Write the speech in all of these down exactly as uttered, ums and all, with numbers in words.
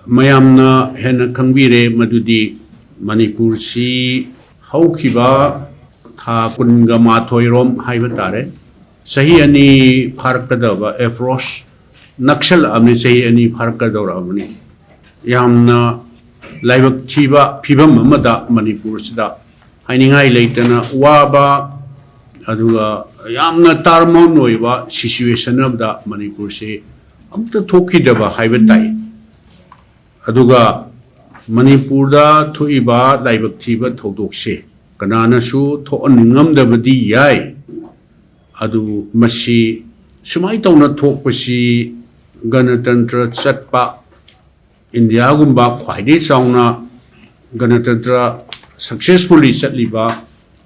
ꯃꯌꯥꯝꯅ ꯍꯦꯟꯅ ꯈꯪꯕꯤꯔꯦ ꯃꯗꯨꯗꯤ ꯃꯅꯤꯄꯨꯔꯁꯤ ꯍꯧꯈꯤꯕ ꯊꯥ ꯀꯨꯟꯒ ꯃꯥꯊꯣꯏꯔꯣꯝ ꯍꯥꯏꯕ ꯇꯥꯔꯦ, ꯆꯍꯤ ꯑꯅꯤ ꯐꯥꯔꯛꯀꯗꯕ ꯑꯦꯄ꯭ꯔꯣꯁ ꯅꯛꯁꯜꯂꯛꯑꯕꯅꯤ, ꯆꯍꯤ ꯑꯅꯤ ꯐꯥꯔꯛꯀꯗꯧꯔꯛꯑꯕꯅꯤ꯫ ꯌꯥꯝꯅ ꯂꯥꯏꯕꯛ ꯊꯤꯕ ꯐꯤꯕꯝ ꯑꯃꯗ ꯃꯅꯤꯄꯨꯔꯁꯤꯗ ꯍꯥꯏꯅꯤꯡꯉꯥꯏ ꯂꯩꯇꯅ ꯋꯥꯕ, ꯑꯗꯨꯒ ꯌꯥꯝꯅ ꯇꯥꯔꯃꯣꯟ ꯑꯣꯏꯕ ꯁꯤꯆꯨꯋꯦꯁꯟ ꯑꯃꯗ ꯃꯅꯤꯄꯨꯔꯁꯤ ꯑꯝꯇ ꯊꯣꯛꯈꯤꯗꯕ ꯍꯥꯏꯕ ꯇꯥꯏ꯫ ꯑꯗꯨꯒ ꯃꯅꯤꯄꯨꯔꯗ ꯊꯣꯛꯏꯕ ꯂꯥꯏꯕꯛ ꯊꯤꯕ ꯊꯧꯗꯣꯛꯁꯦ ꯀꯅꯥꯅꯁꯨ ꯊꯣꯛꯍꯟꯅꯤꯡꯉꯝꯗꯕꯗꯤ ꯌꯥꯏ꯫ ꯑꯗꯨꯕꯨ ꯃꯁꯤ ꯁꯨꯃꯥꯏꯅ ꯇꯧꯅ ꯊꯣꯛꯄꯁꯤ ꯒꯅꯇꯟꯇ꯭ꯔ ꯆꯠꯄ, ꯏꯟꯗꯤꯌꯥꯒꯨꯝꯕ ꯈ꯭ꯋꯥꯏꯗꯒꯤ ꯆꯥꯎꯅ ꯒꯅꯇꯟꯇ꯭ꯔ ꯁꯛꯁꯦꯁꯐꯨꯜꯂꯤ ꯆꯠꯂꯤꯕ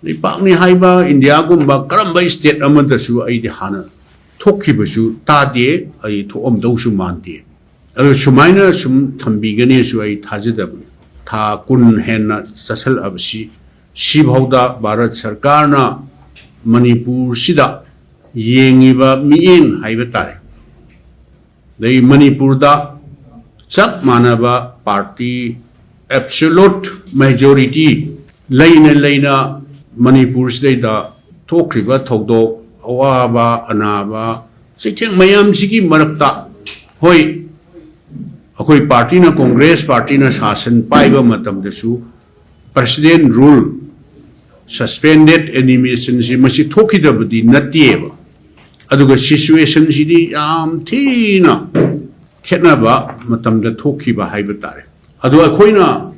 ꯂꯩꯄꯥꯛꯅꯤ ꯍꯥꯏꯕ ꯏꯟꯗꯤꯌꯥꯒꯨꯝꯕ ꯀꯔꯝꯕ ꯁ꯭ꯇꯦꯠ ꯑꯃꯗꯁꯨ ꯑꯩꯗꯤ ꯍꯥꯟꯅ ꯊꯣꯛꯈꯤꯕꯁꯨ ꯇꯥꯗꯦ, ꯑꯩ ꯊꯣꯛꯑꯝꯗꯧꯁꯨ ꯃꯥꯟꯗꯦ꯫ ꯑꯗꯨ ꯁꯨꯃꯥꯏꯅ ꯁꯨꯝ ꯊꯝꯕꯤꯒꯅꯤꯁꯨ ꯑꯩ ꯊꯥꯖꯗꯕꯅꯤ꯫ ꯊꯥ ꯀꯨꯟ ꯍꯦꯟꯅ ꯆꯠꯁꯜꯂꯛꯑꯕꯁꯤ, ꯁꯤꯐꯥꯎꯗ ꯚꯥꯔꯠ ꯁꯔꯀꯥꯔꯅ ꯃꯅꯤꯄꯨꯔꯁꯤꯗ ꯌꯦꯡꯉꯤꯕ ꯃꯤꯠꯌꯦꯡ ꯍꯥꯏꯕ ꯇꯥꯔꯦ, ꯑꯗꯩ ꯃꯅꯤꯄꯨꯔꯗ ꯆꯞ ꯃꯥꯟꯅꯕ ꯄꯥꯔꯇꯤ ꯑꯦꯕꯁꯣꯂꯨꯠ ꯃꯦꯖꯣꯔꯤꯇꯤ ꯂꯩꯅ ꯂꯩꯅ ꯃꯅꯤꯄꯨꯔꯁꯤꯗꯩꯗ ꯊꯣꯛꯈ꯭ꯔꯤꯕ ꯊꯧꯗꯣꯛ, ꯑꯋꯥꯕ ꯑꯅꯥꯕ, ꯆꯩꯊꯦꯡ ꯃꯌꯥꯝꯁꯤꯒꯤ ꯃꯔꯛꯇ, ꯍꯣꯏ, ꯑꯩꯈꯣꯏ ꯄꯥꯔꯇꯤꯅ, ꯀꯣꯡꯒ꯭ꯔꯦꯁ ꯄꯥꯔꯇꯤꯅ ꯁꯥꯁꯟ ꯄꯥꯏꯕ ꯃꯇꯝꯗꯁꯨ ꯄ꯭ꯔꯁꯤꯗꯦꯟ ꯔꯨꯜ, ꯁꯁꯄꯦꯟꯗꯦꯠ ꯑꯦꯅꯤꯃꯦꯁꯟꯁꯤ ꯃꯁꯤ ꯊꯣꯛꯈꯤꯗꯕꯗꯤ ꯅꯠꯇꯦꯕ꯫ ꯑꯗꯨꯒ ꯁꯤꯆꯨꯋꯦꯁꯟꯁꯤꯗꯤ ꯌꯥꯝ ꯊꯤꯅ ꯈꯦꯠꯅꯕ ꯃꯇꯝꯗ ꯊꯣꯛꯈꯤꯕ ꯍꯥꯏꯕ ꯇꯥꯔꯦ꯫ ꯑꯗꯣ ꯑꯩꯈꯣꯏꯅ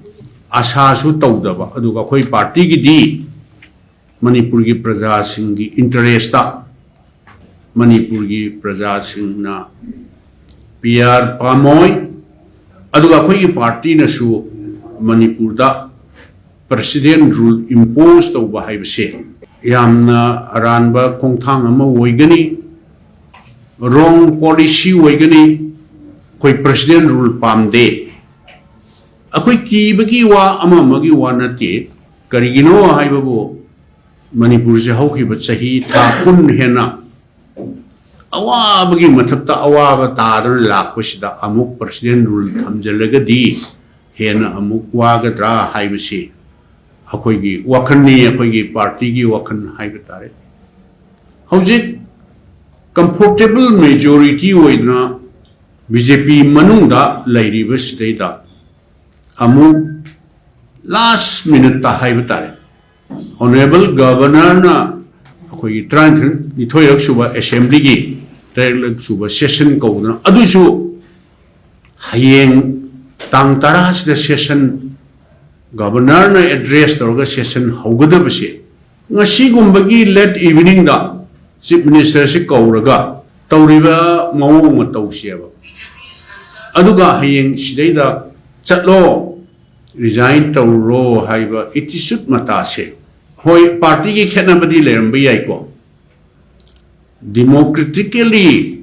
ꯑꯁꯥꯁꯨ ꯇꯧꯗꯕ, ꯑꯗꯨꯒ ꯑꯩꯈꯣꯏ ꯄꯥꯔꯇꯤꯒꯤꯗꯤ ꯃꯅꯤꯄꯨꯔꯒꯤ ꯄ꯭ꯔꯖꯥꯁꯤꯡꯒꯤ ꯏꯟꯇꯔꯦꯁꯇ ꯃꯅꯤꯄꯨꯔꯒꯤ ꯄ꯭ꯔꯖꯥꯁꯤꯡꯅ ꯄꯤ ꯑꯥꯔ ꯄꯥꯝꯃꯣꯏ, ꯑꯗꯨꯒ ꯑꯩꯈꯣꯏꯒꯤ ꯄꯥꯔꯇꯤꯅꯁꯨ ꯃꯅꯤꯄꯨꯔꯗ ꯄ꯭ꯔꯁꯤꯗꯦꯟ ꯔꯨꯜ ꯏꯝꯄꯣꯖ ꯇꯧꯕ ꯍꯥꯏꯕꯁꯦ ꯌꯥꯝꯅ ꯑꯔꯥꯟꯕ ꯈꯣꯡꯊꯥꯡ ꯑꯃ ꯑꯣꯏꯒꯅꯤ, ꯔꯣꯡ ꯄꯣꯂꯤꯁꯤ ꯑꯣꯏꯒꯅꯤ꯫ ꯑꯩꯈꯣꯏ ꯄ꯭ꯔꯁꯤꯗꯦꯟ ꯔꯨꯜ ꯄꯥꯝꯗꯦ꯫ ꯑꯩꯈꯣꯏ ꯀꯤꯕꯒꯤ ꯋꯥ, ꯑꯃ ꯑꯃꯒꯤ ꯋꯥ ꯅꯠꯇꯦ꯫ ꯀꯔꯤꯒꯤꯅꯣ ꯍꯥꯏꯕꯕꯨ, ꯃꯅꯤꯄꯨꯔꯁꯦ ꯍꯧꯈꯤꯕ ꯆꯍꯤ ꯊꯥ ꯀꯨꯟ ꯍꯦꯟꯅ ꯑꯋꯥꯕꯒꯤ ꯃꯊꯛꯇ ꯑꯋꯥꯕ ꯇꯥꯗꯨꯅ ꯂꯥꯛꯄꯁꯤꯗ ꯑꯃꯨꯛ president rule ꯊꯝꯖꯤꯜꯂꯒꯗꯤ ꯍꯦꯟꯅ ꯑꯃꯨꯛ ꯋꯥꯒꯗ꯭ꯔꯥ ꯍꯥꯏꯕꯁꯤ ꯑꯩꯈꯣꯏꯒꯤ ꯋꯥꯈꯜꯅꯤ, ꯑꯩꯈꯣꯏꯒꯤ partyꯒꯤ ꯋꯥꯈꯜ ꯍꯥꯏꯕ ꯇꯥꯔꯦ꯫ ꯍꯧꯖꯤꯛ comfortable majority ꯑꯣꯏꯗꯅ BJP ꯃꯅꯨꯡꯗ ꯂꯩꯔꯤꯕꯁꯤꯗꯩꯗ ꯑꯃꯨꯛ last minuteꯇ ꯍꯥꯏꯕ ꯇꯥꯔꯦ, Honourable Governorꯅ ꯑꯩꯈꯣꯏꯒꯤ ꯇꯔꯥꯅꯤꯊꯣꯏꯔꯛ ꯁꯨꯕ assemblyꯒꯤ ꯇꯔꯦꯠꯂꯛ ꯁꯨꯕ session ꯀꯧꯗꯅ, ꯑꯗꯨꯁꯨ ꯍꯌꯦꯡ ꯇꯥꯡ ꯇꯔꯥꯁꯤꯗ session, Governorꯅ address ꯇꯧꯔꯒ session ꯍꯧꯒꯗꯕꯁꯦ ꯉꯁꯤꯒꯨꯝꯕꯒꯤ late eveningꯗ Chief Ministerꯁꯤ ꯀꯧꯔꯒ ꯇꯧꯔꯤꯕ ꯃꯑꯣꯡ ꯃꯇꯧꯁꯦꯕ, ꯑꯗꯨꯒ ꯍꯌꯦꯡ ꯁꯤꯗꯩꯗ ꯆꯠꯂꯣ, resign ꯇꯧꯔꯣ ꯍꯥꯏꯕ attitude ꯃꯇꯥꯁꯦ, ꯍꯣꯏ, partyꯒꯤ ꯈꯦꯠꯅꯕꯗꯤ ꯂꯩꯔꯝꯕ ꯌꯥꯏꯀꯣ, democratically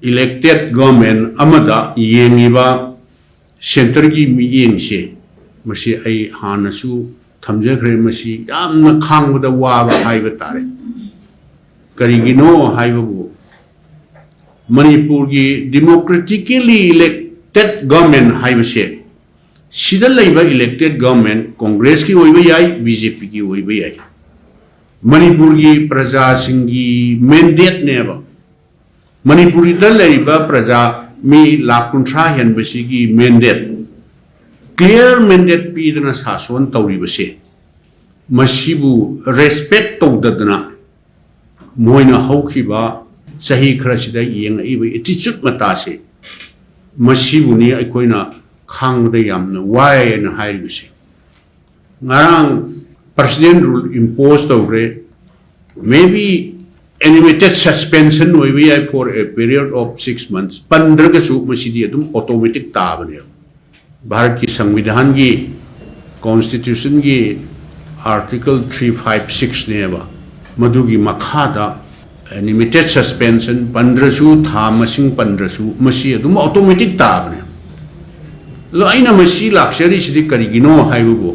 elected government ꯑꯃꯗ ꯌꯦꯡꯉꯤꯕ centreꯒꯤ ꯃꯤꯠꯌꯦꯡꯁꯦ, ꯃꯁꯤ ꯑꯩ ꯍꯥꯟꯅꯁꯨ ꯊꯝꯖꯈ꯭ꯔꯦ, ꯃꯁꯤ ꯌꯥꯝꯅ ꯈꯥꯡꯕꯗ ꯋꯥꯕ ꯍꯥꯏꯕ ꯇꯥꯔꯦ꯫ ꯀꯔꯤꯒꯤꯅꯣ ꯍꯥꯏꯕꯕꯨ, ꯃꯅꯤꯄꯨꯔꯒꯤ democratically elected government ꯍꯥꯏꯕꯁꯦ, ꯁꯤꯗ ꯂꯩꯕ elected government Congressꯀꯤ ꯑꯣꯏꯕ ꯌꯥꯏ, BJPꯒꯤ ꯑꯣꯏꯕ ꯌꯥꯏ, ꯃꯅꯤꯄꯨꯔꯒꯤ ꯄ꯭ꯔꯖꯥꯁꯤꯡꯒꯤ mandateꯅꯦꯕ꯫ ꯃꯅꯤꯄꯨꯔꯗ ꯂꯩꯔꯤꯕ ꯄ꯭ꯔꯖꯥ ꯃꯤ ꯂꯥꯈ ꯀꯨꯟꯊ꯭ꯔꯥ ꯍꯦꯟꯕꯁꯤꯒꯤ mandate, clear mandate ꯄꯤꯗꯅ ꯁꯥꯁꯣꯟ ꯇꯧꯔꯤꯕꯁꯦ, ꯃꯁꯤꯕꯨ respect ꯇꯧꯗꯗꯅ ꯃꯣꯏꯅ ꯍꯧꯈꯤꯕ ꯆꯍꯤ ꯈꯔꯁꯤꯗ ꯌꯦꯡꯉꯛꯏꯕ attitude ꯃꯇꯥꯁꯦ, ꯃꯁꯤꯕꯨꯅꯤ ꯑꯩꯈꯣꯏꯅ ꯈꯥꯡꯕꯗ ꯌꯥꯝꯅ ꯋꯥꯏ ꯍꯥꯏꯅ ꯍꯥꯏꯔꯤꯕꯁꯦ꯫ ꯉꯔꯥꯡ president rule impose ꯇꯧꯈ꯭ꯔꯦ, maybe animated suspension ꯑꯣꯏꯕ ꯌꯥꯏ for a period of six months, ꯄꯟꯗ꯭ꯔꯒꯁꯨ ꯃꯁꯤꯗꯤ ꯑꯗꯨꯝ automatic ꯇꯥꯕꯅꯦꯕ꯫ ꯚꯥꯔꯠꯀꯤ ꯁꯪꯕꯤꯙꯥꯟꯒꯤ, constitutionꯒꯤ article three five sixꯅꯦꯕ, ꯃꯗꯨꯒꯤ ꯃꯈꯥꯗ animated suspension ꯄꯟꯗ꯭ꯔꯁꯨ, ꯊꯥ ꯃꯁꯤꯡ ꯄꯟꯗ꯭ꯔꯁꯨ, ꯃꯁꯤ ꯑꯗꯨꯝ automatic ꯇꯥꯕꯅꯦ꯫ ꯑꯗꯣ ꯑꯩꯅ ꯃꯁꯤ ꯂꯥꯛꯆꯔꯤꯁꯤꯗꯤ ꯀꯔꯤꯒꯤꯅꯣ ꯍꯥꯏꯕꯕꯨ,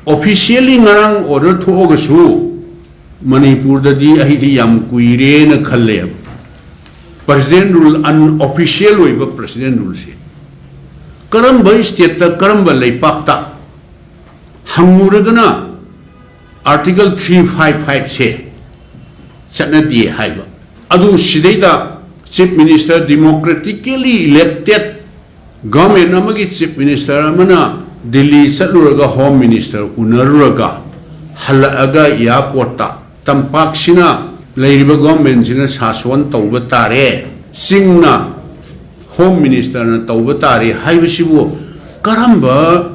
officially ꯉꯔꯥꯡ order ꯊꯣꯛꯑꯒꯁꯨ ꯃꯅꯤꯄꯨꯔꯗꯗꯤ ꯑꯩꯗꯤ ꯌꯥꯝ ꯀꯨꯏꯔꯦꯅ ꯈꯜꯂꯦꯕ꯫ President Rule, unofficial ꯑꯣꯏꯕ President Ruleꯁꯦ ꯀꯔꯝꯕ stateꯇ, ꯀꯔꯝꯕ ꯂꯩꯄꯥꯛꯇ ꯍꯪꯉꯨꯔꯒꯅ Article three five fiveꯁꯦ ꯆꯠꯅꯗꯦ ꯍꯥꯏꯕ꯫ ꯑꯗꯨ ꯁꯤꯗꯩꯗ Chief Minister, democratically elected government ꯑꯃꯒꯤ Chief Minister ꯑꯃꯅ ꯗꯤꯜꯂꯤ ꯆꯠꯂꯨꯔꯒ Home Minister ꯎꯅꯔꯨꯔꯒ ꯍꯜꯂꯛꯑꯒ airportꯇ ꯇꯝꯄꯥꯛꯁꯤꯅ, ꯂꯩꯔꯤꯕ governmentꯁꯤꯅ ꯁꯥꯁꯣꯟ ꯇꯧꯕ ꯇꯥꯔꯦ, ꯆꯤꯡꯅ Home Ministerꯅ ꯇꯧꯕ ꯇꯥꯔꯦ ꯍꯥꯏꯕꯁꯤꯕꯨ ꯀꯔꯝꯕ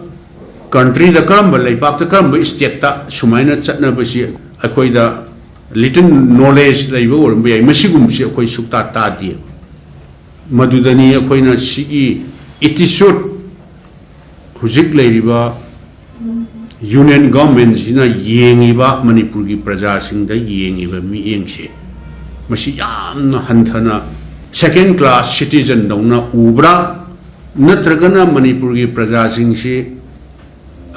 countryꯗ, ꯀꯔꯝꯕ ꯂꯩꯄꯥꯛꯇ, ꯀꯔꯝꯕ stateꯇ ꯁꯨꯃꯥꯏꯅ ꯆꯠꯅꯕꯁꯤ ꯑꯩꯈꯣꯏꯗ little knowledge ꯂꯩꯕ ꯑꯣꯏꯔꯝꯕ ꯌꯥꯏ꯫ ꯃꯁꯤꯒꯨꯝꯕꯁꯤ ꯑꯩꯈꯣꯏ ꯁꯨꯛꯇꯥ ꯇꯥꯗꯦ꯫ ꯃꯗꯨꯗꯅꯤ ꯑꯩꯈꯣꯏꯅ ꯁꯤꯒꯤ attitude ꯍꯧꯖꯤꯛ ꯂꯩꯔꯤꯕ Union Governmentꯁꯤꯅ ꯌꯦꯡꯉꯤꯕ, ꯃꯅꯤꯄꯨꯔꯒꯤ ꯄ꯭ꯔꯖꯥꯁꯤꯡꯗ ꯌꯦꯡꯉꯤꯕ ꯃꯤꯠꯌꯦꯡꯁꯦ, ꯃꯁꯤ ꯌꯥꯝꯅ ꯍꯟꯊꯅ second class citizenꯗꯧꯅ ꯎꯕ꯭ꯔꯥ? ꯅꯠꯇ꯭ꯔꯒꯅ ꯃꯅꯤꯄꯨꯔꯒꯤ ꯄ꯭ꯔꯖꯥꯁꯤꯡꯁꯤ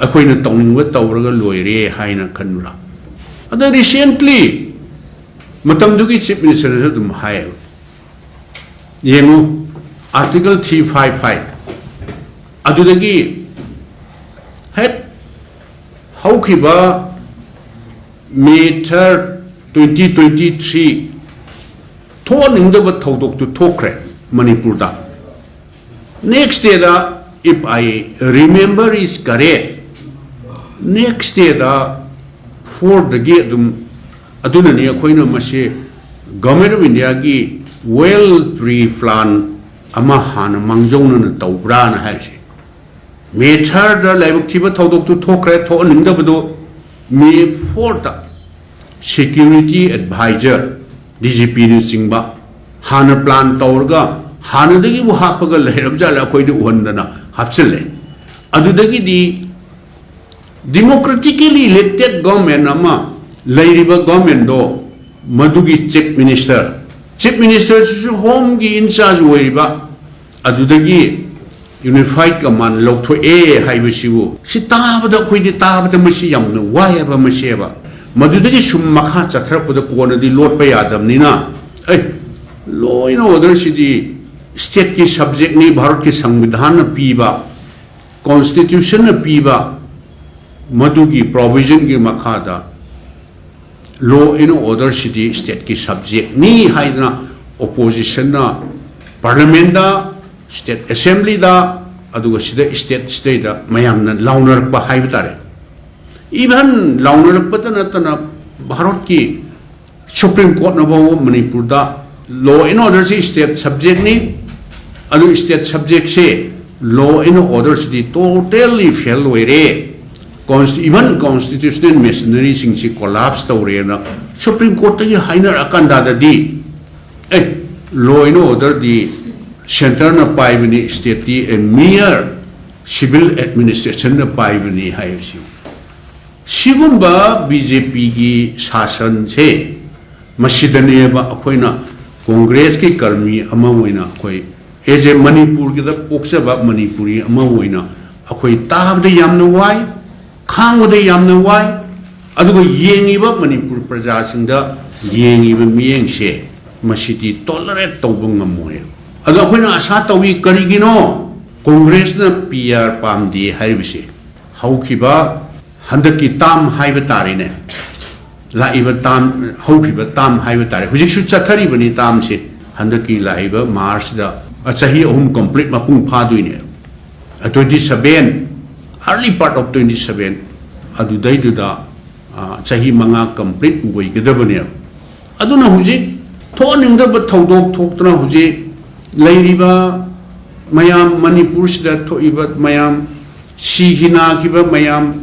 ꯑꯩꯈꯣꯏꯅ ꯇꯧꯅꯤꯡꯕ ꯇꯧꯔꯒ ꯂꯣꯏꯔꯦ ꯍꯥꯏꯅ ꯈꯟꯕ꯭ꯔꯥ? ꯑꯗ recently ꯃꯇꯝꯗꯨꯒꯤ Chief Ministerꯅꯁꯨ ꯑꯗꯨꯝ ꯍꯥꯏꯌꯦꯕ, ꯌꯦꯡꯉꯨ, Article three five five, ꯑꯗꯨꯗꯒꯤ ꯍꯦꯛ ꯍꯧꯈꯤꯕ May third, twenty twenty three, ꯊꯣꯛꯍꯟꯅꯤꯡꯗꯕ ꯊꯧꯗꯣꯛꯇꯨ ꯊꯣꯛꯈ꯭ꯔꯦ ꯃꯅꯤꯄꯨꯔꯗ꯫ Next dayꯗ, if I remember is correct, next dayꯗ fourꯗꯒꯤ ꯑꯗꯨꯝ, ꯑꯗꯨꯅꯅꯤ ꯑꯩꯈꯣꯏꯅ ꯃꯁꯤ Government of Indiaꯒꯤ well pre plan ꯑꯃ ꯍꯥꯟꯅ ꯃꯥꯡꯖꯧꯅꯅ ꯇꯧꯕ꯭ꯔꯥꯅ ꯍꯥꯏꯔꯤꯁꯦ꯫ May thirdꯗ ꯂꯥꯏꯕꯛ ꯊꯤꯕ ꯊꯧꯗꯣꯛꯇꯨ ꯊꯣꯛꯈ꯭ꯔꯦ, ꯊꯣꯛꯍꯟꯅꯤꯡꯗꯕꯗꯣ꯫ May fourthꯇ security advisor, DGPꯅꯆꯤꯡꯕ ꯍꯥꯟꯅ plan ꯇꯧꯔꯒ ꯍꯥꯟꯅꯗꯒꯤꯕꯨ ꯍꯥꯞꯄꯒ ꯂꯩꯔꯕ ꯖꯥꯠꯂ, ꯑꯩꯈꯣꯏꯗ ꯎꯍꯟꯗꯅ ꯍꯥꯞꯆꯤꯜꯂꯦ꯫ ꯑꯗꯨꯗꯒꯤꯗꯤ democratically elected government ꯑꯃ ꯂꯩꯔꯤꯕ governmentꯗꯣ, ꯃꯗꯨꯒꯤ Chief Minister, Chief Ministerꯁꯤꯁꯨ Homeꯒꯤ in charge ꯑꯣꯏꯔꯤꯕ, ꯑꯗꯨꯗꯒꯤ Unified Command ꯂꯧꯊꯣꯛꯑꯦ ꯍꯥꯏꯕꯁꯤꯕꯨ, ꯁꯤ ꯇꯥꯕꯗ, ꯑꯩꯈꯣꯏꯗꯤ ꯇꯥꯕꯗ ꯃꯁꯤ ꯌꯥꯝꯅ ꯋꯥꯏꯑꯦꯕ, ꯃꯁꯤꯑꯕ꯫ ꯃꯗꯨꯗꯒꯤ ꯁꯨꯝ ꯃꯈꯥ ꯆꯠꯊꯔꯛꯄꯗ ꯀꯣꯟꯅꯗꯤ ꯂꯣꯠꯄ ꯌꯥꯗꯕꯅꯤꯅ, ꯑꯩ, Law and order ꯁꯤꯗꯤ stateꯀꯤ subjectꯅꯤ, ꯚꯥꯔꯠꯀꯤ ꯁꯪꯕꯤꯙꯥꯟꯅ ꯄꯤꯕ, constitutionꯅ ꯄꯤꯕ, ꯃꯗꯨꯒꯤ provisionꯒꯤ ꯃꯈꯥꯗ law and order ꯁꯤꯗꯤ stateꯀꯤ subjectꯅꯤ ꯍꯥꯏꯗꯅ oppositionꯅ parliamentꯗ, state assemblyꯗ, ꯑꯗꯨꯒ ꯁꯤꯗ state ꯁꯤꯗꯩꯗ ꯃꯌꯥꯝꯅ ꯂꯥꯎꯅꯔꯛꯄ ꯍꯥꯏꯕ ꯇꯥꯔꯦ꯫ Even ꯂꯥꯎꯅꯔꯛꯄꯇ ꯅꯠꯇꯅ ꯚꯥꯔꯠꯀꯤ Supreme Courtꯅ ꯐꯥꯎꯕ ꯃꯅꯤꯄꯨꯔꯗ law and orderꯁꯤ state subjectꯅꯤ, ꯑꯗꯨ state subjectꯁꯦ law and orderꯁꯤꯗꯤ totally fail ꯑꯣꯏꯔꯦ, Consti- even constitutional machineryꯁꯤꯡꯁꯤ collapse ꯇꯧꯔꯦꯅ Supreme Courtꯇꯒꯤ ꯍꯥꯏꯅꯔꯛꯑꯀꯥꯟꯗꯗꯤ, A, law and orderꯗꯤ centreꯅ ꯄꯥꯏꯕꯅꯤ, stateꯇꯤ a mere civil administrationꯅ ꯄꯥꯏꯕꯅꯤ ꯍꯥꯏꯕꯁꯤ꯫ ꯁꯤꯒꯨꯝꯕ BJPꯒꯤ ꯁꯥꯁꯟꯁꯦ, ꯃꯁꯤꯗꯅꯦꯕ ꯑꯩꯈꯣꯏꯅ Congressꯀꯤ ꯀꯔꯃꯤ ꯑꯃ ꯑꯣꯏꯅ, ꯑꯩꯈꯣꯏ as a ꯃꯅꯤꯄꯨꯔꯒꯤꯗ ꯄꯣꯛꯆꯕ ꯃꯅꯤꯄꯨꯔꯤ ꯑꯃ ꯑꯣꯏꯅ ꯑꯩꯈꯣꯏ ꯇꯥꯕꯗ ꯌꯥꯝꯅ ꯋꯥꯏ, ꯈꯥꯡꯕꯗ ꯌꯥꯝꯅ ꯋꯥꯏ, ꯑꯗꯨꯒ ꯌꯦꯡꯉꯤꯕ ꯃꯅꯤꯄꯨꯔ ꯄ꯭ꯔꯖꯥꯁꯤꯡꯗ ꯌꯦꯡꯉꯤꯕ ꯃꯤꯠꯌꯦꯡꯁꯦ ꯃꯁꯤꯗꯤ tolerate ꯇꯧꯕ ꯉꯝꯃꯣꯏ꯫ ꯑꯗꯣ ꯑꯩꯈꯣꯏꯅ ꯑꯁꯥ ꯇꯧꯏ, ꯀꯔꯤꯒꯤꯅꯣ Congressꯅ PR ꯄꯥꯝꯗꯦ ꯍꯥꯏꯔꯤꯕꯁꯦ? ꯍꯧꯈꯤꯕ ꯍꯟꯗꯛꯀꯤ term ꯍꯥꯏꯕ ꯇꯥꯔꯦꯅꯦ, ꯂꯥꯛꯏꯕ term, ꯍꯧꯈꯤꯕ term ꯍꯥꯏꯕ ꯇꯥꯔꯦ, ꯍꯧꯖꯤꯛꯁꯨ ꯆꯠꯊꯔꯤꯕꯅꯤ termꯁꯦ꯫ ꯍꯟꯗꯛꯀꯤ ꯂꯥꯛꯏꯕ Marchꯇ, ꯑ, ꯆꯍꯤ ꯑꯍꯨꯝ complete ꯃꯄꯨꯡ ꯐꯥꯗꯣꯏꯅꯦ꯫ Twenty seven, early part of twenty seven, ꯑꯗꯨꯗꯩꯗꯨꯗ, ꯑ, ꯆꯍꯤ ꯃꯉꯥ complete ꯑꯣꯏꯒꯗꯕꯅꯦꯕ꯫ ꯑꯗꯨꯅ ꯍꯧꯖꯤꯛ ꯊꯣꯛꯍꯟꯅꯤꯡꯗꯕ ꯊꯧꯗꯣꯛ ꯊꯣꯛꯇꯅ ꯍꯧꯖꯤꯛ ꯂꯩꯔꯤꯕ ꯃꯌꯥꯝ, ꯃꯅꯤꯄꯨꯔꯁꯤꯗ ꯊꯣꯛꯏꯕ ꯃꯌꯥꯝ, ꯁꯤꯈꯤ ꯅꯥꯈꯤꯕ ꯃꯌꯥꯝ,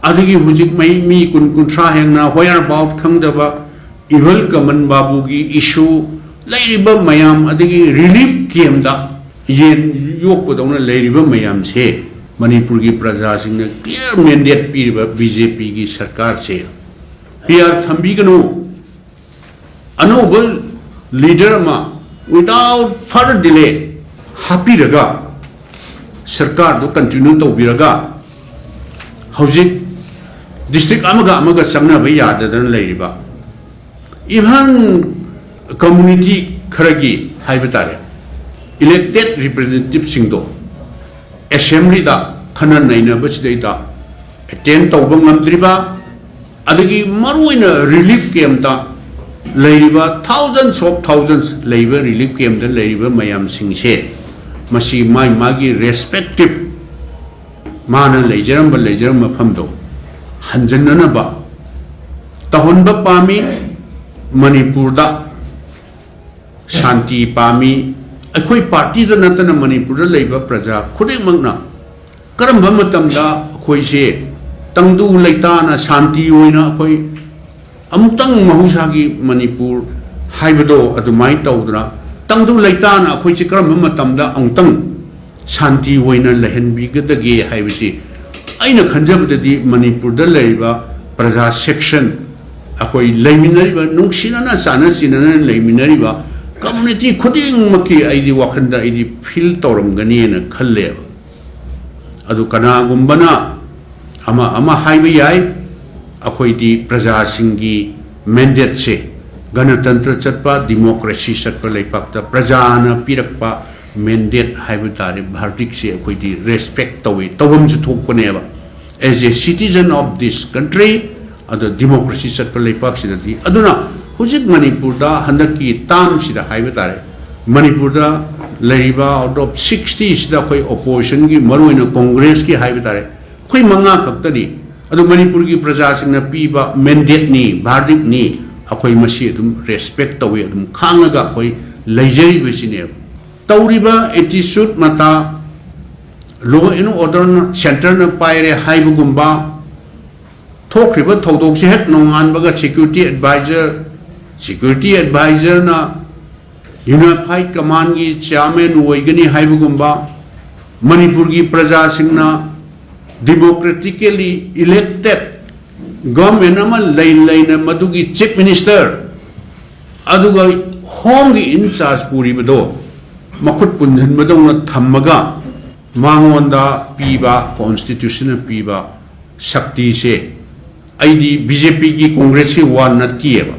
ꯑꯗꯒꯤ ꯍꯧꯖꯤꯛ ꯃꯩ, ꯃꯤ ꯀꯨꯟ ꯀꯨꯟꯊ꯭ꯔꯥ ꯍꯦꯟꯅ whereabout ꯈꯪꯗꯕ, even ꯀꯃꯟ ꯕꯥꯕꯨꯒꯤ issue, ꯂꯩꯔꯤꯕ ꯃꯌꯥꯝ, ꯑꯗꯒꯤ relief campꯇ ꯌꯦꯟ ꯌꯣꯛꯄꯗꯧꯅ ꯂꯩꯔꯤꯕ ꯃꯌꯥꯝꯁꯦ, ꯃꯅꯤꯄꯨꯔꯒꯤ ꯄ꯭ꯔꯖꯥꯁꯤꯡꯅ clear mandate ꯄꯤꯔꯤꯕ BJPꯒꯤ ꯁꯔꯀꯥꯔꯁꯦ PR ꯊꯝꯕꯤꯒꯅꯨ꯫ ꯑꯅꯧꯕ leader ꯑꯃ without further delay ꯍꯥꯞꯄꯤꯔꯒ, ꯁꯔꯀꯥꯔꯗꯨ continue ꯇꯧꯕꯤꯔꯒ, ꯍꯧꯖꯤꯛ district ꯑꯃꯒ ꯑꯃꯒ ꯆꯪꯅꯕ ꯌꯥꯗꯗꯅ ꯂꯩꯔꯤꯕ, even community ꯈꯔꯒꯤ ꯍꯥꯏꯕ ꯇꯥꯔꯦ, ꯏꯂꯦꯛꯇꯦꯠ ꯔꯤꯄ꯭ꯔꯖꯦꯟꯇꯦꯇꯤꯚꯁꯤꯡꯗꯣ ꯑꯦꯁꯦꯝꯕ꯭ꯂꯤꯗ ꯈꯟꯅ ꯅꯩꯅꯕꯁꯤꯗꯩꯗ ꯑꯦꯇꯦꯟ ꯇꯧꯕ ꯉꯝꯗ꯭ꯔꯤꯕ, ꯑꯗꯒꯤ ꯃꯔꯨꯑꯣꯏꯅ ꯔꯤꯂꯤꯐ ꯀꯦꯝꯞꯇ ꯂꯩꯔꯤꯕ thousands of thousands ꯂꯩꯕ ꯔꯤꯂꯤꯐ ꯀꯦꯝꯞꯇ ꯂꯩꯔꯤꯕ ꯃꯌꯥꯝꯁꯤꯡꯁꯦ, ꯃꯁꯤ ꯃꯥꯒꯤ ꯃꯥꯒꯤ ꯔꯦꯁꯄꯦꯛꯇꯤꯚ ꯃꯥꯅ ꯂꯩꯖꯔꯝꯕ ꯂꯩꯖꯔꯝꯕ ꯃꯐꯝꯗꯣ ꯍꯟꯖꯤꯟꯅꯅꯕ ꯇꯧꯍꯟꯕ ꯄꯥꯝꯃꯤ꯫ ꯃꯅꯤꯄꯨꯔꯗ ꯁꯥꯟꯇꯤ ꯄꯥꯝꯃꯤ꯫ ꯑꯩꯈꯣꯏ ꯄꯥꯔꯇꯤꯗ ꯅꯠꯇꯅ ꯃꯅꯤꯄꯨꯔꯗ ꯂꯩꯕ ꯄ꯭ꯔꯖꯥ ꯈꯨꯗꯤꯡꯃꯛꯅ ꯀꯔꯝꯕ ꯃꯇꯝꯗ ꯑꯩꯈꯣꯏꯁꯦ ꯇꯪꯗꯨ ꯂꯩꯇꯥꯅ ꯁꯥꯟꯇꯤ ꯑꯣꯏꯅ ꯑꯩꯈꯣꯏ ꯑꯃꯨꯛꯇꯪ ꯃꯍꯧꯁꯥꯒꯤ ꯃꯅꯤꯄꯨꯔ ꯍꯥꯏꯕꯗꯣ ꯑꯗꯨꯃꯥꯏꯅ ꯇꯧꯗꯅ ꯇꯪꯗꯨ ꯂꯩꯇꯥꯅ ꯑꯩꯈꯣꯏꯁꯦ ꯀꯔꯝꯕ ꯃꯇꯝꯗ ꯑꯃꯨꯛꯇꯪ ꯁꯥꯟꯇꯤ ꯑꯣꯏꯅ ꯂꯩꯍꯟꯕꯤꯒꯗꯒꯦ ꯍꯥꯏꯕꯁꯤ ꯑꯩꯅ ꯈꯟꯖꯕꯗꯗꯤ ꯃꯅꯤꯄꯨꯔꯗ ꯂꯩꯔꯤꯕ ꯄ꯭ꯔꯖꯥ ꯁꯦꯛꯁꯟ, ꯑꯩꯈꯣꯏ ꯂꯩꯃꯤꯟꯅꯔꯤꯕ, ꯅꯨꯡꯁꯤꯅꯅ ꯆꯥꯟꯅ ꯆꯤꯟꯅꯅ ꯂꯩꯃꯤꯟꯅꯔꯤꯕ ꯀꯝꯃꯨꯅꯤꯇꯤ ꯈꯨꯗꯤꯡꯃꯛꯀꯤ ꯑꯩꯗꯤ ꯋꯥꯈꯜꯗ ꯑꯩꯗꯤ ꯐꯤꯜ ꯇꯧꯔꯝꯒꯅꯤꯅ ꯈꯜꯂꯦꯕ꯫ ꯑꯗꯨ ꯀꯅꯥꯒꯨꯝꯕꯅ ꯑꯃ ꯑꯃ ꯍꯥꯏꯕ ꯌꯥꯏ, ꯑꯩꯈꯣꯏꯗꯤ ꯄ꯭ꯔꯖꯥꯁꯤꯡꯒꯤ ꯃꯦꯟꯗꯦꯠꯁꯦ, ꯒꯅꯇꯟꯇ꯭ꯔ ꯆꯠꯄ, ꯗꯤꯃꯣꯀ꯭ꯔꯦꯁꯤ ꯆꯠꯄ ꯂꯩꯄꯥꯛꯇ ꯄ꯭ꯔꯖꯥꯅ ꯄꯤꯔꯛꯄ ꯃꯦꯟꯗꯦꯠ ꯍꯥꯏꯕ ꯇꯥꯔꯦ, ꯚꯥꯔꯗꯤꯛꯁꯦ ꯑꯩꯈꯣꯏꯗꯤ ꯔꯦꯁꯄꯦꯛ ꯇꯧꯏ, ꯇꯧꯐꯝꯁꯨ ꯊꯣꯛꯄꯅꯦꯕ꯫ As a citizen of this country, ꯑꯗꯣ ꯗꯤꯃꯣꯀ꯭ꯔꯦꯁꯤ ꯆꯠꯄ ꯂꯩꯄꯥꯛꯁꯤꯗꯗꯤ꯫ ꯑꯗꯨꯅ ꯍꯧꯖꯤꯛ ꯃꯅꯤꯄꯨꯔꯗ ꯍꯟꯗꯛꯀꯤ ꯇꯥꯝꯁꯤꯗ ꯍꯥꯏꯕ ꯇꯥꯔꯦ, ꯃꯅꯤꯄꯨꯔꯗ ꯂꯩꯔꯤꯕ out of sixty ꯁꯤꯗ ꯑꯩꯈꯣꯏ ꯑꯣꯄꯣꯖꯤꯁꯟꯒꯤ, ꯃꯔꯨꯑꯣꯏꯅ ꯀꯣꯡꯒ꯭ꯔꯦꯁꯀꯤ ꯍꯥꯏꯕ ꯇꯥꯔꯦ, ꯑꯩꯈꯣꯏ ꯃꯉꯥ ꯈꯛꯇꯅꯤ꯫ ꯑꯗꯣ ꯃꯅꯤꯄꯨꯔꯒꯤ ꯄ꯭ꯔꯖꯥꯁꯤꯡꯅ ꯄꯤꯕ ꯃꯦꯟꯗꯦꯠꯅꯤ, ꯚꯥꯔꯗꯤꯛꯅꯤ, ꯑꯩꯈꯣꯏ ꯃꯁꯤ ꯑꯗꯨꯝ ꯔꯦꯁꯄꯦꯛ ꯇꯧꯏ, ꯑꯗꯨꯝ ꯈꯥꯡꯉꯒ ꯑꯩꯈꯣꯏ ꯂꯩꯖꯔꯤꯕꯁꯤꯅꯦꯕ꯫ ꯇꯧꯔꯤꯕ ꯑꯦꯇꯤꯆꯨꯠ ꯃꯇꯥ, law and order ꯅ ꯁꯦꯟꯇꯔꯅ ꯄꯥꯏꯔꯦ ꯍꯥꯏꯕꯒꯨꯝꯕ, ꯊꯣꯛꯈ꯭ꯔꯤꯕ ꯊꯧꯗꯣꯛꯁꯦ ꯍꯦꯛ ꯅꯣꯡꯉꯥꯟꯕꯒ ꯁꯦꯀ꯭ꯌꯨꯔꯤꯇꯤ ꯑꯦꯗꯚꯥꯏꯖꯔ, ꯁꯦꯀ꯭ꯌꯨꯔꯤꯇꯤ ꯑꯦꯗꯚꯥꯏꯖꯔꯅ ꯌꯨꯅꯤꯐꯥꯏꯠ ꯀꯃꯥꯟꯒꯤ ꯆꯤꯌꯥꯔꯃꯦꯟ ꯑꯣꯏꯒꯅꯤ ꯍꯥꯏꯕꯒꯨꯝꯕ, ꯃꯅꯤꯄꯨꯔꯒꯤ ꯄ꯭ꯔꯖꯥꯁꯤꯡꯅ democratically elected government ꯑꯃ ꯂꯩ ꯂꯩꯅ ꯃꯗꯨꯒꯤ ꯆꯤꯐ ꯃꯤꯅꯤꯁꯇꯔ ꯑꯗꯨꯒ ꯍꯣꯝꯒꯤ ꯏꯟꯆꯥꯔꯖ ꯄꯨꯔꯤꯕꯗꯣ ꯃꯈꯨꯠ ꯄꯨꯟꯁꯤꯟꯕꯗꯧꯅ ꯊꯝꯃꯒ ꯃꯉꯣꯟꯗ ꯄꯤꯕ, ꯀꯣꯟꯁꯇꯤꯇ꯭ꯌꯨꯁꯟꯅ ꯄꯤꯕ ꯁꯛꯇꯤꯁꯦ ꯑꯩꯗꯤ ꯕꯤ ꯖꯦ ꯄꯤꯒꯤ ꯀꯣꯡꯒ꯭ꯔꯦꯁꯀꯤ ꯋꯥ ꯅꯠꯇꯦꯕ꯫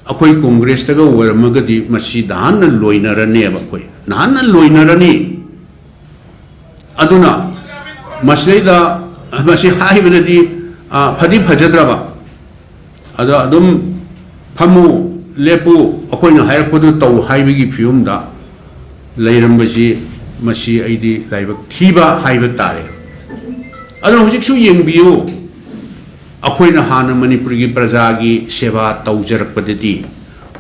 ꯑꯩꯈꯣꯏ ꯀꯣꯡꯒ꯭ꯔꯦꯁꯇꯒ ꯑꯣꯏꯔꯝꯃꯒꯗꯤ ꯃꯁꯤ ꯅꯍꯥꯟꯅ ꯂꯣꯏꯅꯔꯅꯦꯕ, ꯑꯩꯈꯣꯏ ꯅꯍꯥꯟꯅ ꯂꯣꯏꯅꯔꯅꯤ꯫ ꯑꯗꯨꯅ ꯃꯁꯤꯗꯩꯗ ꯃꯁꯤ ꯍꯥꯏꯕꯗꯗꯤ, ꯑ, ꯐꯗꯤ ꯐꯖꯗ꯭ꯔꯕ, ꯑꯗ ꯑꯗꯨꯝ ꯐꯝꯃꯨ, ꯂꯦꯞꯄꯨ, ꯑꯩꯈꯣꯏꯅ ꯍꯥꯏꯔꯛꯄꯗꯨ ꯇꯧ ꯍꯥꯏꯕꯒꯤ ꯐꯤꯕꯝꯗ ꯂꯩꯔꯝꯕꯁꯤ, ꯃꯁꯤ ꯑꯩꯗꯤ ꯂꯥꯏꯕꯛ ꯊꯤꯕ ꯍꯥꯏꯕ ꯇꯥꯔꯦ꯫ ꯑꯗꯨꯅ ꯍꯧꯖꯤꯛꯁꯨ ꯌꯦꯡꯕꯤꯌꯨ, ꯑꯩꯈꯣꯏꯅ ꯍꯥꯟꯅ ꯃꯅꯤꯄꯨꯔꯒꯤ ꯄ꯭ꯔꯖꯥꯒꯤ ꯁꯦꯕꯥ ꯇꯧꯖꯔꯛꯄꯗꯗꯤ,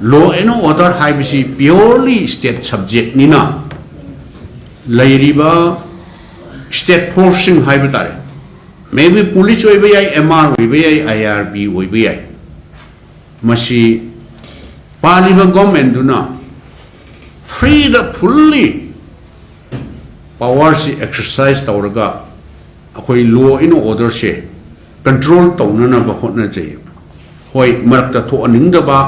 law and order ꯍꯥꯏꯕꯁꯤ purely state subjectꯅꯤꯅ, ꯂꯩꯔꯤꯕ state forceꯁꯤꯡ ꯍꯥꯏꯕ ꯇꯥꯔꯦ, maybe police ꯑꯣꯏꯕ ꯌꯥꯏ, M R ꯑꯣꯏꯕ ꯌꯥꯏ, I R B ꯑꯣꯏꯕ ꯌꯥꯏ, ꯃꯁꯤ ꯄꯥꯜꯂꯤꯕ governmentꯗꯨꯅ freeꯗ fully powerꯁꯤ exercise ꯇꯧꯔꯒ ꯑꯩꯈꯣꯏ law and orderꯁꯦ control ꯇꯧꯅꯅꯕ ꯍꯣꯠꯅꯖꯩ꯫ ꯍꯣꯏ, ꯃꯔꯛꯇ ꯊꯣꯛꯍꯟꯅꯤꯡꯗꯕ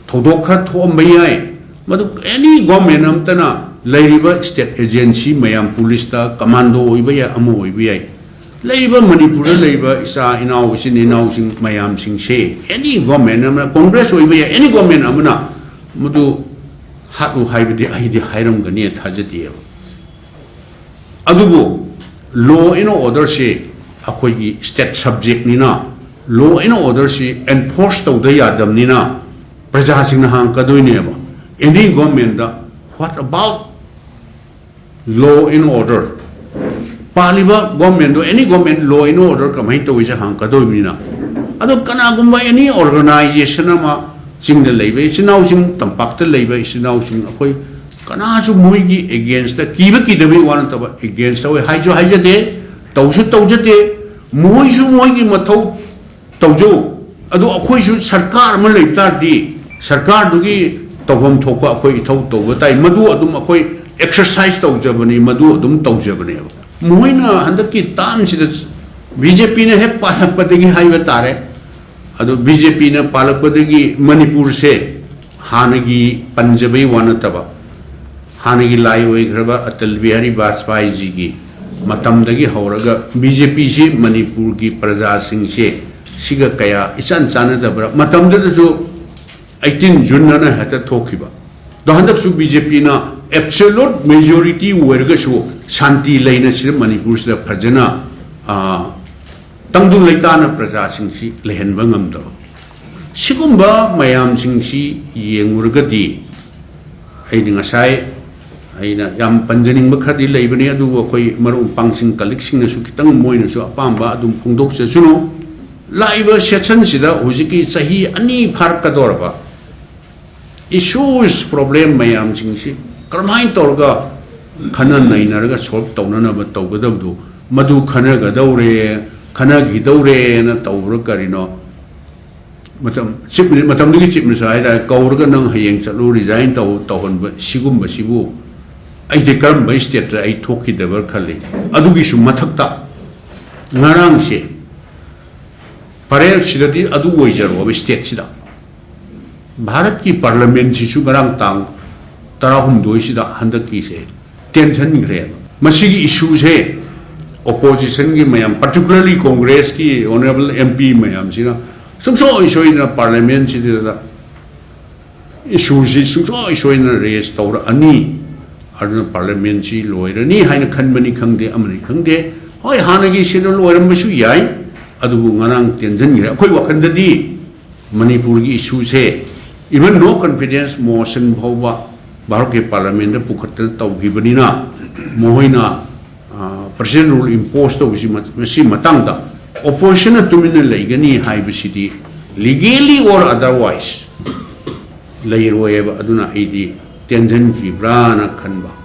ꯊꯧꯗꯣꯛ ꯈꯔ ꯊꯣꯛꯑꯝꯕ ꯌꯥꯏ, ꯃꯗꯨ any government ꯑꯃꯇꯅ ꯂꯩꯔꯤꯕ state agency ꯃꯌꯥꯝ, policeꯇ commando ꯑꯣꯏꯕ ꯌꯥꯏ, ꯑꯃ ꯑꯣꯏꯕ ꯌꯥꯏ, ꯂꯩꯔꯤꯕ ꯃꯅꯤꯄꯨꯔꯗ ꯂꯩꯔꯤꯕ ꯏꯆꯥ ꯏꯅꯥꯎ, ꯏꯆꯤꯟ ꯏꯅꯥꯎꯁꯤꯡ ꯃꯌꯥꯝꯁꯤꯡꯁꯦ, any government ꯑꯃꯅ, Congress ꯑꯣꯏꯕ ꯌꯥꯏ, any government ꯑꯃꯅ ꯃꯗꯨ ꯍꯥꯠꯂꯨ ꯍꯥꯏꯕꯗꯤ ꯑꯩꯗꯤ ꯍꯥꯏꯔꯝꯒꯅꯤ ꯊꯥꯖꯗꯦꯕ꯫ ꯑꯗꯨꯕꯨ law and orderꯁꯤ ꯑꯩꯈꯣꯏꯒꯤ state subjectꯅꯤꯅ, law and orderꯁꯤ enforce ꯇꯧꯗ ꯌꯥꯗꯕꯅꯤꯅ ꯄ꯭ꯔꯖꯥꯁꯤꯡꯅ ꯍꯥꯡꯀꯗꯣꯏꯅꯦꯕ꯫ Any governmentꯗ, what about law and order? ꯄꯥꯜꯂꯤꯕ governmentꯗꯣ, any government, law and order ꯀꯃꯥꯏꯅ ꯇꯧꯏꯁꯦ ꯍꯥꯡꯀꯗꯣꯏꯕꯅꯤꯅ꯫ ꯑꯗꯣ ꯀꯅꯥꯒꯨꯝꯕ any organization ꯑꯃ, ꯆꯤꯡꯗ ꯂꯩꯕ ꯏꯆꯤꯟ ꯏꯅꯥꯎꯁꯤꯡ, ꯇꯝꯄꯥꯛꯇ ꯂꯩꯕ ꯏꯆꯤꯟ ꯏꯅꯥꯎꯁꯤꯡ, ꯑꯩꯈꯣꯏ ꯀꯅꯥꯁꯨ ꯃꯣꯏꯒꯤ againstꯇ, ꯀꯤꯕ ꯀꯤꯗꯕꯒꯤ ꯋꯥ ꯅꯠꯇꯕ, against ꯇꯧꯋꯦ ꯍꯥꯏꯁꯨ ꯍꯥꯏꯖꯗꯦ, ꯇꯧꯁꯨ ꯇꯧꯖꯗꯦ꯫ ꯃꯣꯏꯁꯨ ꯃꯣꯏꯒꯤ ꯃꯊꯧ ꯇꯧꯖꯧ꯫ ꯑꯗꯣ ꯑꯩꯈꯣꯏꯁꯨ ꯁꯔꯀꯥꯔ ꯑꯃ ꯂꯩꯕ ꯇꯥꯔꯗꯤ, ꯁꯔꯀꯥꯔꯗꯨꯒꯤ ꯇꯧꯐꯝ ꯊꯣꯛꯄ ꯑꯩꯈꯣꯏ ꯏꯊꯧ ꯇꯧꯕ ꯇꯥꯏ꯫ ꯃꯗꯨ ꯑꯗꯨꯝ ꯑꯩꯈꯣꯏ exercise ꯇꯧꯖꯕꯅꯤ, ꯃꯗꯨ ꯑꯗꯨꯝ ꯇꯧꯖꯕꯅꯦꯕ꯫ ꯃꯈꯣꯏꯅ ꯍꯟꯗꯛꯀꯤ termꯁꯤꯗ BJPꯅ ꯍꯦꯛ ꯄꯥꯜꯂꯛꯄꯗꯒꯤ ꯍꯥꯏꯕ ꯇꯥꯔꯦ, ꯑꯗꯣ BJPꯅ ꯄꯥꯜꯂꯛꯄꯗꯒꯤ ꯃꯅꯤꯄꯨꯔꯁꯦ ꯍꯥꯟꯅꯒꯤ ꯄꯟꯖꯕꯩ ꯋꯥ ꯅꯠꯇꯕ, ꯍꯥꯟꯅꯒꯤ ꯂꯥꯏ ꯑꯣꯏꯈ꯭ꯔꯕ ꯑꯇꯜ ꯕꯤꯍꯥꯔꯤ ꯕꯥꯖꯄꯥꯏꯖꯤꯒꯤ ꯃꯇꯝꯗꯒꯤ ꯍꯧꯔꯒ BJPꯁꯤ ꯃꯅꯤꯄꯨꯔꯒꯤ ꯄ꯭ꯔꯖꯥꯁꯤꯡꯁꯦ ꯁꯤꯒ ꯀꯌꯥ ꯏꯆꯥꯟ ꯆꯥꯟꯅꯗꯕ꯭ꯔꯥ? ꯃꯇꯝꯗꯨꯗꯁꯨ eighteen June ꯑꯅ ꯍꯦꯛꯇ ꯊꯣꯛꯈꯤꯕ꯫ ꯑꯗꯣ ꯍꯟꯗꯛꯁꯨ BJPꯅ absolute majority ꯑꯣꯏꯔꯒꯁꯨ ꯁꯥꯟꯇꯤ ꯂꯩꯅ ꯁꯤꯗ ꯃꯅꯤꯄꯨꯔꯁꯤꯗ ꯐꯖꯅ, ꯑ, ꯇꯪꯗꯨ ꯂꯩꯇꯥꯅ ꯄ꯭ꯔꯖꯥꯁꯤꯡꯁꯤ ꯂꯩꯍꯟꯕ ꯉꯝꯗꯕ꯫ ꯁꯤꯒꯨꯝꯕ ꯃꯌꯥꯝꯁꯤꯡꯁꯤ ꯌꯦꯡꯉꯨꯔꯒꯗꯤ, ꯑꯩꯅ ꯉꯁꯥꯏ, ꯑꯩꯅ ꯌꯥꯝ ꯄꯟꯖꯅꯤꯡꯕ ꯈꯔꯗꯤ ꯂꯩꯕꯅꯤ, ꯑꯗꯨꯕꯨ ꯑꯩꯈꯣꯏ ꯃꯔꯨꯞ ꯃꯄꯥꯡꯁꯤꯡ, colleagueꯁꯤꯡꯅꯁꯨ ꯈꯤꯇꯪ ꯃꯣꯏꯅꯁꯨ ꯑꯄꯥꯝꯕ ꯑꯗꯨꯝ ꯐꯣꯡꯗꯣꯛꯆꯁꯅꯨ꯫ ꯂꯥꯛꯏꯕ sessionꯁꯤꯗ ꯍꯧꯖꯤꯛꯀꯤ ꯆꯍꯤ ꯑꯅꯤ ꯐꯥꯔꯛꯀꯗꯧꯔꯕ issues, problem ꯃꯌꯥꯝꯁꯤꯡꯁꯤ ꯀꯔꯝꯍꯥꯏꯅ ꯇꯧꯔꯒ ꯈꯟꯅ ꯅꯩꯅꯔꯒ solve ꯇꯧꯅꯅꯕ ꯇꯧꯒꯗꯕꯗꯨ, ꯃꯗꯨ ꯈꯟꯅꯒꯗꯧꯔꯦ, ꯈꯟꯅꯈꯤꯗꯧꯔꯦꯅ ꯇꯧꯕ꯭ꯔꯥ ꯀꯔꯤꯅꯣ? ꯃꯇꯝ, Chief Mini-, ꯃꯇꯝꯗꯨꯒꯤ Chief Minister ꯍꯥꯏꯇꯥꯔꯦ, ꯀꯧꯔꯒ "ꯅꯪ ꯍꯌꯦꯡ ꯆꯠꯂꯨ, resign ꯇꯧ" ꯇꯧꯍꯟꯕ, ꯁꯤꯒꯨꯝꯕꯁꯤꯕꯨ ꯑꯩꯗꯤ ꯀꯔꯝꯕ stateꯇ ꯑꯩ ꯊꯣꯛꯈꯤꯗꯕ꯭ꯔꯥ ꯈꯜꯂꯤ꯫ ꯑꯗꯨꯒꯤꯁꯨ ꯃꯊꯛꯇ ꯉꯔꯥꯡꯁꯦ ꯄꯔꯦꯜꯁꯤꯗꯗꯤ ꯑꯗꯨ ꯑꯣꯏꯖꯔꯣꯕ stateꯁꯤꯗ꯫ ꯚꯥꯔꯠꯀꯤ parliamentꯁꯤꯁꯨ ꯉꯔꯥꯡ ꯇꯥꯡ ꯇꯔꯥꯍꯨꯝꯗꯣꯏꯁꯤꯗ ꯍꯟꯗꯛꯀꯤꯁꯦ ꯇꯦꯟꯁꯤꯟꯈ꯭ꯔꯦꯕ꯫ ꯃꯁꯤꯒꯤ issueꯁꯦ oppositionꯒꯤ ꯃꯌꯥꯝ, particularly Congressꯀꯤ honourable MP ꯃꯌꯥꯝꯁꯤꯅ ꯁꯨꯡꯁꯣꯏ ꯁꯣꯏꯗꯅ parliamentꯁꯤꯗ issueꯁꯤ ꯁꯨꯡꯁꯣꯏ ꯁꯣꯏꯗꯅ raise ꯇꯧꯔꯛꯑꯅꯤ꯫ ꯑꯗꯨꯅ parliamentꯁꯤ ꯂꯣꯏꯔꯅꯤ ꯍꯥꯏꯅ ꯈꯟꯕꯅꯤ ꯈꯪꯗꯦ, ꯑꯃꯅꯤ ꯈꯪꯗꯦ꯫ ꯍꯣꯏ, ꯍꯥꯟꯅꯒꯤ ꯁꯤꯅ ꯂꯣꯏꯔꯝꯕꯁꯨ ꯌꯥꯏ, ꯑꯗꯨꯕꯨ ꯉꯔꯥꯡ ꯇꯦꯟꯁꯤꯟꯈ꯭ꯔꯦ꯫ ꯑꯩꯈꯣꯏ ꯋꯥꯈꯜꯗꯗꯤ ꯃꯅꯤꯄꯨꯔꯒꯤ issueꯁꯦ, even no confidence motion ꯐꯥꯎꯕ ꯚꯥꯔꯠꯀꯤ parliamentꯇ ꯄꯨꯈꯠꯇꯅ ꯇꯧꯈꯤꯕꯅꯤꯅ, ꯃꯈꯣꯏꯅ, ꯑ, president rule impose ꯇꯧꯕꯁꯤ, ꯃ-, ꯃꯁꯤ ꯃꯇꯥꯡꯗ oppositionꯅ ꯇꯨꯃꯤꯟꯅ ꯂꯩꯒꯅꯤ ꯍꯥꯏꯕꯁꯤꯗꯤ, legally or otherwise, ꯂꯩꯔꯣꯏꯑꯕ꯫ ꯑꯗꯨꯅ ꯑꯩꯗꯤ ꯇꯦꯟꯁꯤꯟꯈꯤꯕ꯭ꯔꯥꯅ ꯈꯟꯕ꯫